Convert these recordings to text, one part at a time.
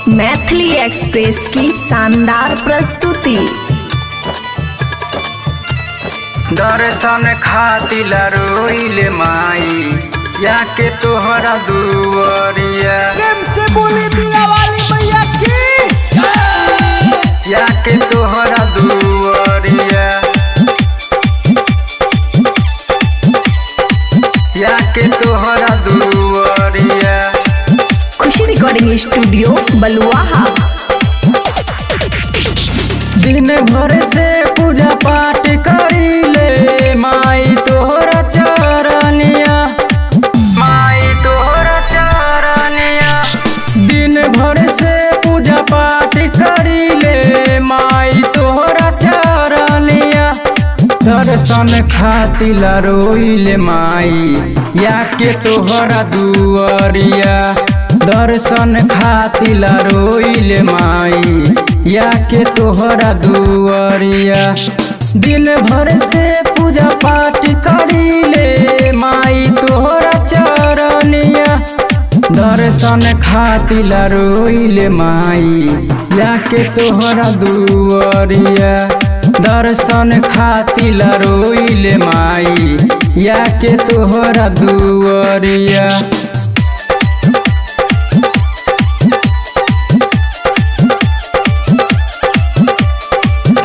Maithili express की शानदार प्रस्तुति। दर्शन खातिर रोइले माई याके तोहरा दुआरिया। प्रेम से बोली बीड़ा वाली मैया की। याके तोहरा दुआरिया, याके तोहरा दुआरिया। खुशी रिकॉर्डिंग स्टूडियो बलुआहा। दिन भर से पूजा पाठ करीले माई तोहरा चरनिया, माई तोहरा चरनिया। दिन भर से पूजा पाठ करीले माई तोहरा चरनिया। दर्शन खातिर रोइले माई याके तोहरा दुआरिया। दर्शन खातिर रोइले माई याके तोहरा दुआरिया। दिन भर से पूजा पाठ करीले माई तोहरा चरनिया। दर्शन खातिर रोइले माई याके तोहरा दुआरिया। दर्शन खातिर रोइले माई याके तोहरा दुआरिया।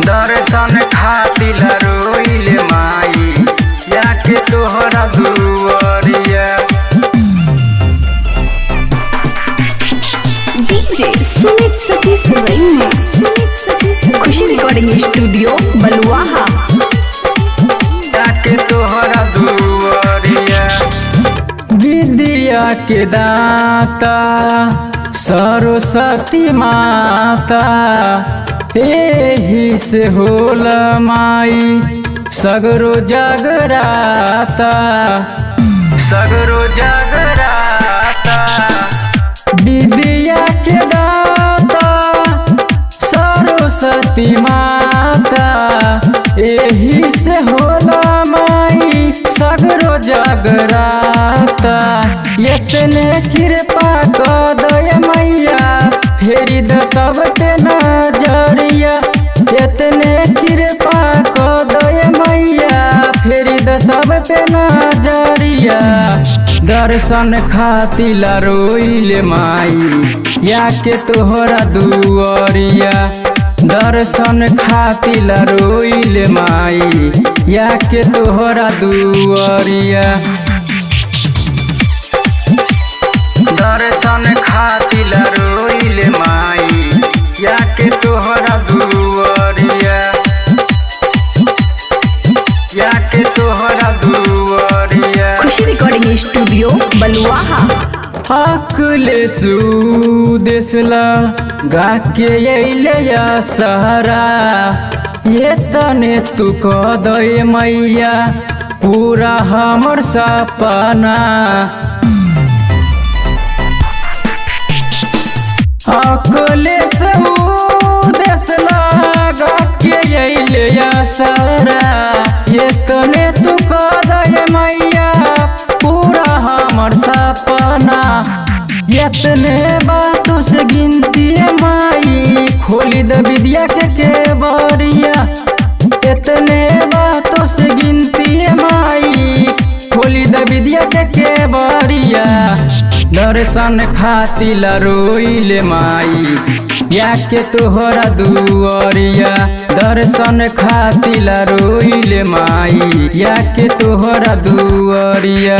दर्शन खातिर रोइले माई याके तोहरा दुआरिया। डीजे सुमित सतीश रैया, खुशी रिकॉर्डिंग स्टूडियो बलुआहा। याके तोहरा दुआरिया। विद्या के दाता सरस्वती माता, एही से होला माई सगरो जागराता, सगरो जागराता। विद्या के दाता सरस्वती माता, एही से होला माई सगरो जागराता। एतने कृपा कर दय मैया फेरी द सब पे नजरिया। एतने कृपा कर दय मैया फेरी द सब पे नजरिया। दर्शन खातिर रोइले माई याके तोहरा दुआरिया। दर्शन खातिर रोइले माई याके तोहरा दुआरिया। दर्शन खातिर रोइले माई याके तोहरा दुआरिया, याके तोहरा दुआरिया। खुशी रिकॉर्डिंग स्टूडियो बलुआहा। अकले सुदेशला गाके अइले या सहरा, ये तने तू कह दे मैया पूरा हमर सपना। अकले सुदेशला गाके अइले या सहरा, ये तने तू कह दे मैया पूरा हमर सपना। इतने बातों से गिनती है माई खोली द विद्या के केवरिया। इतने बातों से गिनती है माई खोली द विद्या के केवरिया। दर्शन खातिर रोइले माई याके तोहरा दुआरिया। दर्शन खातिर रोइले माई याके तोहरा दुआरिया।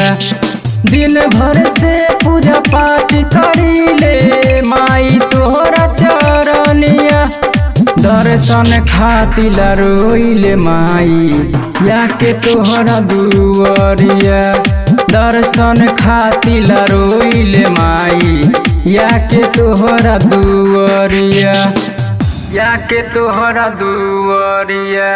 दिन भर से पूजा पाठ करीले माई तोहरा चरनिया। दर्शन खातिर रोइले माई याके तोहरा दुआरिया। दर्शन खातिर रोइले माई याके तोहरा दुआरिया, याके तोहरा दुआरिया।